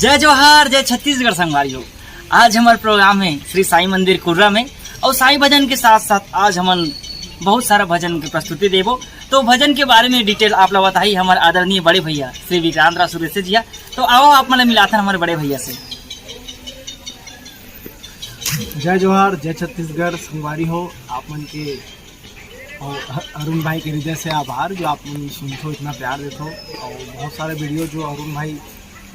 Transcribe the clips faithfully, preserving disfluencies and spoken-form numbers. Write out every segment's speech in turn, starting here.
जय जोहार, जय छत्तीसगढ़ संगवारी हो। आज हमर प्रोग्राम है श्री साईं मंदिर कुर्रा में, और साईं भजन के साथ साथ आज हमन बहुत सारा भजन के प्रस्तुति देबो। तो भजन के बारे में डिटेल आप ला बताही हमर आदरणीय बड़े भैया श्री विक्रांत राव सुरेश जी हा। तो आओ आप मन ला मिलाथन हमर बड़े भैया से। जय जोहार, जय छत्तीसगढ़ संगवारी हो। आप मन के और ह-, अरुण भाई के हृदय से आभार जो आप मन सुनथो, इतना प्यार देथो। और बहुत सारे वीडियो जो अरुण भाई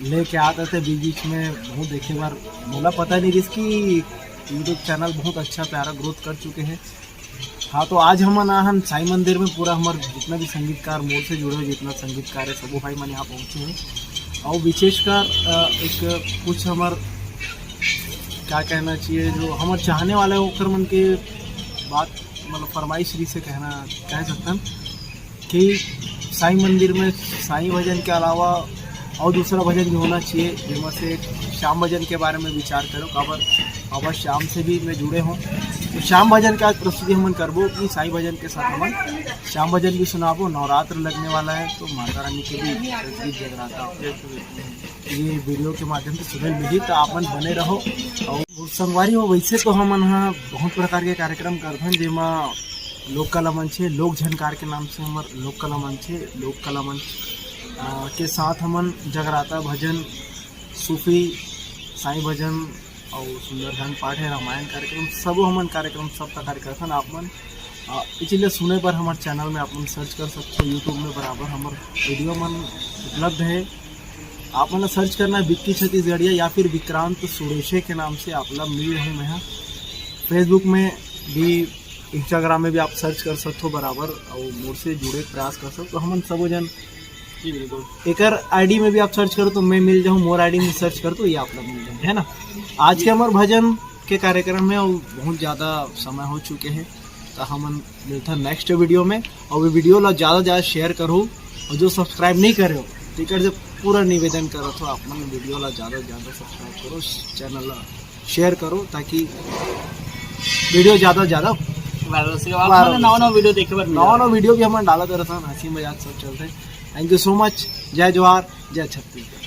लेके आते थे बीच बीच में, बहुत देखे बार मोला पता नहीं रिहिस कि YouTube चैनल बहुत अच्छा प्यारा ग्रोथ कर चुके हैं। हाँ, तो आज हमन आहन साईं मंदिर में, पूरा हमर जितना भी संगीतकार, मोर से जुड़े हुए जितना संगीतकार है, सबो भाई मन यहाँ पहुँचे हैं। और विशेषकर अ, एक कुछ हमर क्या कहना चाहिए, जो हमर चाहने वाले ओकर मन के बात, मतलब फरमाइश रही से कहना, कह सकथन कि साईं मंदिर में साईं भजन के अलावा और दूसरा भजन भी होना चाहिए, जेमा से श्याम भजन के बारे में विचार करो। काबर बाबा श्याम से भी मैं जुड़े हूँ, तो श्याम भजन के आज प्रस्तुति हमन करबो कि साईं भजन के साथ हमन श्याम भजन भी सुनाबो। नवरात्र लगने वाला है, तो माता रानी के भी गीत जगराता ये वीडियो के माध्यम से सुनल मिली, तो आप मन बने रहो। और संगवारी हो, वैसे तो हमन ह बहुत प्रकार के कार्यक्रम करथन, जेमा लोक कला मंच है, लोक झनकार के नाम से हमर लोक कला मंच है। लोक कला मंच अ, के साथ हमन जगराता भजन, सूफी, साईं भजन और सुंदरकांड पाठ है, रामायण कार्यक्रम, सबो हमन कार्यक्रम सब प्रकार करथन। आप मन अ, इसीलिए सुने बर हमर चैनल में आप मन सर्च कर सकते हो, YouTube में बराबर हमर वीडियो मन उपलब्ध है। आप मन सर्च करना है विक्की छत्तीसगढ़िया या फिर विक्रांत सुरेशे के नाम से, आप ला मिल रहूँ मैं ह। Facebook में भी, Instagram में भी आप सर्च कर सकते हो बराबर, और मोर से जुड़े के प्रयास कर सकते हो। हमन सबो जन जी बिल्कुल। एकर आईडी में भी आप सर्च करो तो मैं मिल जाऊँ, मोर आईडी में सर्च कर तो ये आप ला मिल जाऊँ, है ना। आज के हमर भजन के कार्यक्रम में और बहुत ज़्यादा समय हो चुके हैं, तो हमन मिलथन नेक्स्ट वीडियो में। और वो वीडियो ला ज़्यादा ज़्यादा शेयर करो, और जो सब्सक्राइब नहीं करे हो, तो एकर से पूरा निवेदन करत हो, आप मन वीडियो ला ज़्यादा ज़्यादा सब्सक्राइब करो, चैनल ला शेयर करो, ताकि वीडियो ज़्यादा ज़्यादा वायरल से आप viral मन नवा हो नवा सके। वीडियो देखे बर मिले। नवा नवा वीडियो भी हमन डालत रहथन, हंसी मजाक सब चलते। Thank you so much। जय जोहार, जय छत्तीसगढ़।